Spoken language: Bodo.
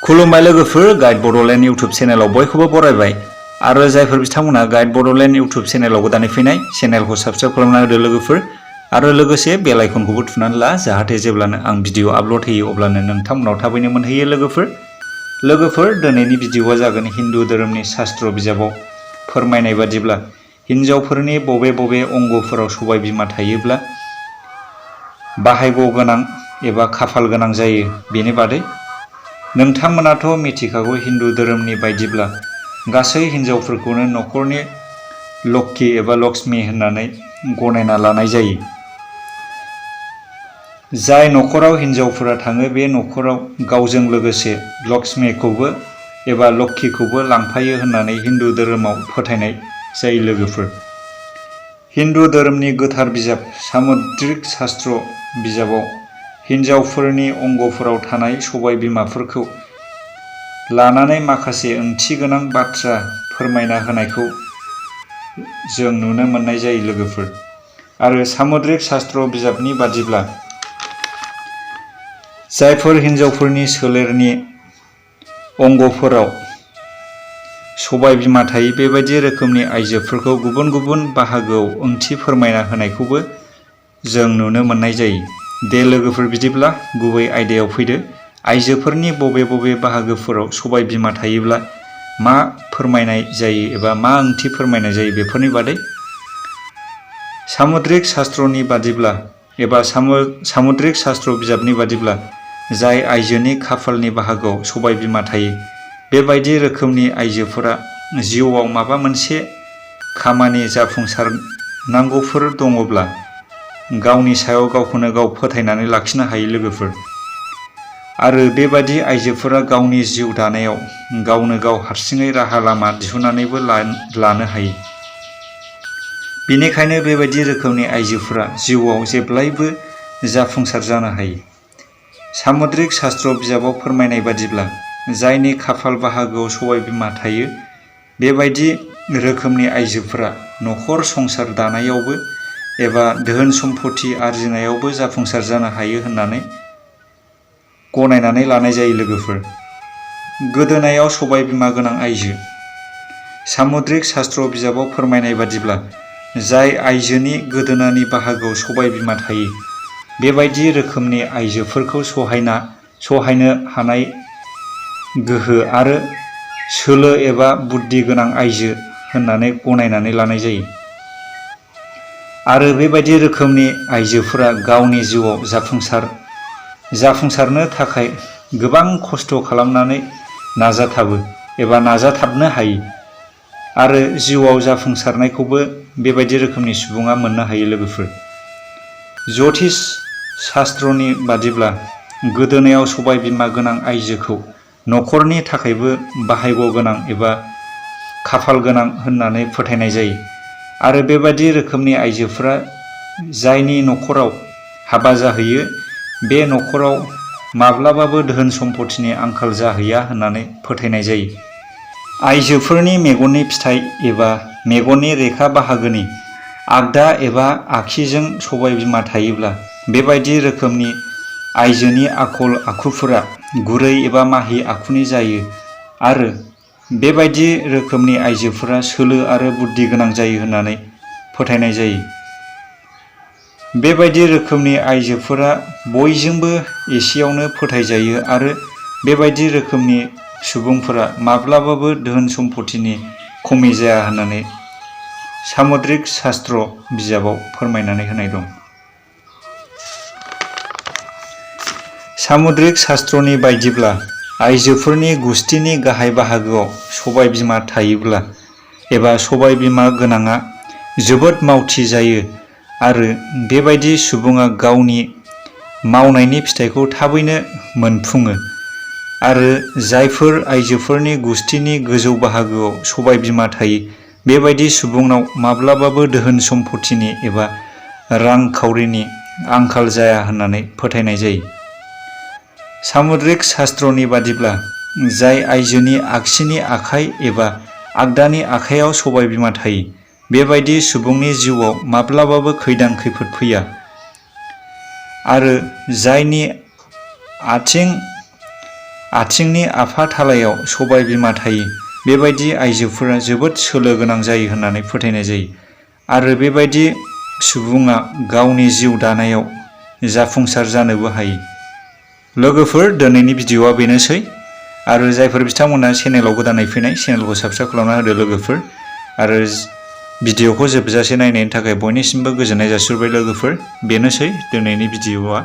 खुलुमबाय लोगोफोर गाइड बड'लेण्ड इउटुब चेनेलाव बयखौबो बरायबाय आरो जायफोर बिथांमोना गाइड बड'लेण्ड इउटुब चेनेलाव गोदानै फैनाय चेनेलखौ साबस्क्राइब खालामना होदो लोगोफोर आरो लोगोसे बेल आइकनखौबो थुनानै ला जाहाथे जेब्लानो आं भिडिअ आपल'ड होयो अब्लानो नोंथांमोनाव थाबैनो मोनहैयो लोगोफोर दिनैनि भिडिअआ जागोन हिन्दु धोरोमनि शास्त्र बिजाबाव फोरमायनाय बादिब्ला हिन्जावफोरनि बबे बबे अंगफोराव सबाय बिमा थायोब्ला बाहायग गोनां एबा खाफाल गोनां जायो बेनि बादै नोंथांमोनाथ' मिथिखागौ हिन्दु धोरोमनि बायदिब्ला गासै हिन्जावफोरखौनो न'खरनि लक्ष्मी एबा लक्ष्मी होननानै गनायना लानाय जायो। जाय न'खराव हिन्जावफोरा थाङो बे न'खराव गावजों लोगोसे लक्ष्मीखौबो एबा लक्ष्मीखौबो लांफायो होननानै हिन्दु धोरोमाव फोथायनाय जायो लोगोफोर। हिन्दु धोरोमनि गोथार बिजाब सामुद्रिक शास्त्र बिजाबाव हिन्जावफोरनि अंगफोराव थानाय सबाय बिमाफोरखौ लानानै माखासे ओंथिगोनां बाथ्रा फोरमायना होनायखौ जों नुनो मोननाय जायो लोगोफोर। आरो सामुद्रिक शास्त्र बिजाबनि बादिब्ला जायफोर हिन्जावफोरनि सोलेरनि अंगफोराव सबाय बिमा थायो बेबायदि रोखोमनि आइजोफोरखौ गुबुन गुबुन बाहागोआव ओंथि फोरमायना होनायखौबो जों नुनो मोननाय जायो। दे लोगोफोर बिदिब्ला गुबै आयदायाव फैदो। आइजोफोरनि बबे बबे बाहागोफोराव सबाय बिमा थायोब्ला मा फोरमायनाय जायो एबा मा ओंथि फोरमायनाय जायो बेफोरनि बादै सामुद्रिक शास्त्रनि बादिब्ला एबा सामुद्रिक शास्त्र बिजाबनि बादिब्ला जाय आइजोनि खाफालनि बाहागोआव सबाय बिमा थायो बेबायदि रोखोमनि आइजोफोरा जिउआव माबा मोनसे खामानि जाफुंसारनांगौफोर दङब्ला गावनि सायाव गावखौनो गाव फोथायनानै लाखिनो हायो लोगोफोर। आरो बेबादि आइजोफोरा गावनि जिउ दानायाव गावनो गाव हारसिङै राहा लामा दिहुननानैबो लानो हायो। बेनिखायनो बेबायदि रोखोमनि आइजोफोरा जिउआव जेब्लायबो जाफुंसार जानो हायो। सामुद्रिक शास्त्र बिजाबाव फोरमायनाय बादिब्ला जायनि खाफाल बाहागोआव सबाय बिमा थायो बेबायदि रोखोमनि आइजोफोरा न'खर संसार दानायावबो एबा धोन सम्पति आरजिनायावबो जाफुंसार जानो हायो होननानै गनायनानै लानाय जायो लोगोफोर। गोदोनायाव सबाय बिमा गोनां आइजो सामुद्रिक शास्त्र बिजाबाव फोरमायनाय बादिब्ला जाय आइजोनि गोदोनानि बाहागोआव सबाय बिमा थायो बेबायदि रोखोमनि आइजोफोरखौ सहायनो हानाय गोहो आरो सोलो एबा बुद्धि गोनां आइजो होननानै गनायनानै लानाय जायो। आरो बेबायदि रोखोमनि आइजोफोरा गावनि जिउआव जाफुंसारनो थाखाय गोबां खस्थ' खालामनानै नाजाथाबो एबा नाजाथाबनो हायो आरो जिउआव जाफुंसारनायखौबो बेबायदि रोखोमनि सुबुङा मोननो हायो लोगोफोर। ज्योतिष शास्त्रनि बादिब्ला गोदोनायाव सबाय बिमा गोनां आइजोखौ न'खरनि थाखायबो बाहायग गोनां एबा खाफाल गोनां होननानै फोथायनाय जायो। आरो बेबादि रोखोमनि आइजोफोरा जायनि न'खराव हाबा जाहैयो बे न'खराव माब्लाबाबो धोन सम्पतिनि आंखाल जाहैया होननानै फोथायनाय जायो। आइजोफोरनि मेगननि फिथाइ एबा मेगननि रेखा बाहागोनि आगदा एबा आगसिजों सबाय बिमा थायोब्ला बेबायदि रोखोमनि आइजोनि आखल आखुफोरा गुरै एबा माहि आखुनि जायो आरो बेबायदि रोखोमनि आइजोफोरा सोलो आरो बुद्धि गोनां जायो होननानै फोथायनाय जायो। बेबायदि रोखोमनि आइजोफोरा बयजोंबो एसेयावनो फोथायजायो आरो बेबायदि रोखोमनि सुबुंफोरा माब्लाबाबो धोन सम्पतिनि खमि जाया होननानै सामुद्रिक शास्त्र बिजाबाव फोरमायनानै होनाय दं। सामुद्रिक शास्त्रनि बायदिब्ला आइजोफोरनि गुस्थिनि गाहाय बाहागोआव सबाय बिमा थायोब्ला एबा सबाय बिमा गोनाङा जोबोद मावथि जायो आरो बेबायदि सुबुङा गावनि मावनायनि फिथाइखौ थाबैनो मोनफुङो। आरो जायफोर आइजोफोरनि गुस्थिनि गोजौ बाहागोआव सबाय बिमा थायो बेबायदि सुबुंनाव माब्लाबाबो धोन सम्पतिनि एबा रांखावरिनि आंखाल जाया होननानै फोथायनाय जायो। सामुद्रिक शास्त्रनि बादिब्ला जाय आइजोनि आगसिनि आखाइ एबा आगदानि आखाइयाव सबाय बिमा थायो बेबायदि सुबुंनि जिउआव माब्लाबाबो खैदां खैफोद फैया आरो जायनि आथिं आथिंनि आफाथालायाव सबाय बिमा थायो। बेबायदि आइजोफोरा जोबोद सोलो गोनां जायो होननानै फोथायनाय जायो आरो बेबायदि सुबुङा गावनि जिउ दानायाव जाफुंसार जानोबो हायो। लोगोफोर, दिनैनि भिडिअ'आ बेनोसै आरो जायफोर बिथांमोना चेनेलाव गोदानै फैनाय, चेनेलखौ साबस्क्राइब खालामना होदो लोगोफोर। आरो भिडिअ'खौ जोबजासे नायनायनि थाखाय बयनिसिमबो गोजोननाय जासिहरबाय लोगोफोर। बेनोसै दिनैनि भिडिअ'आ।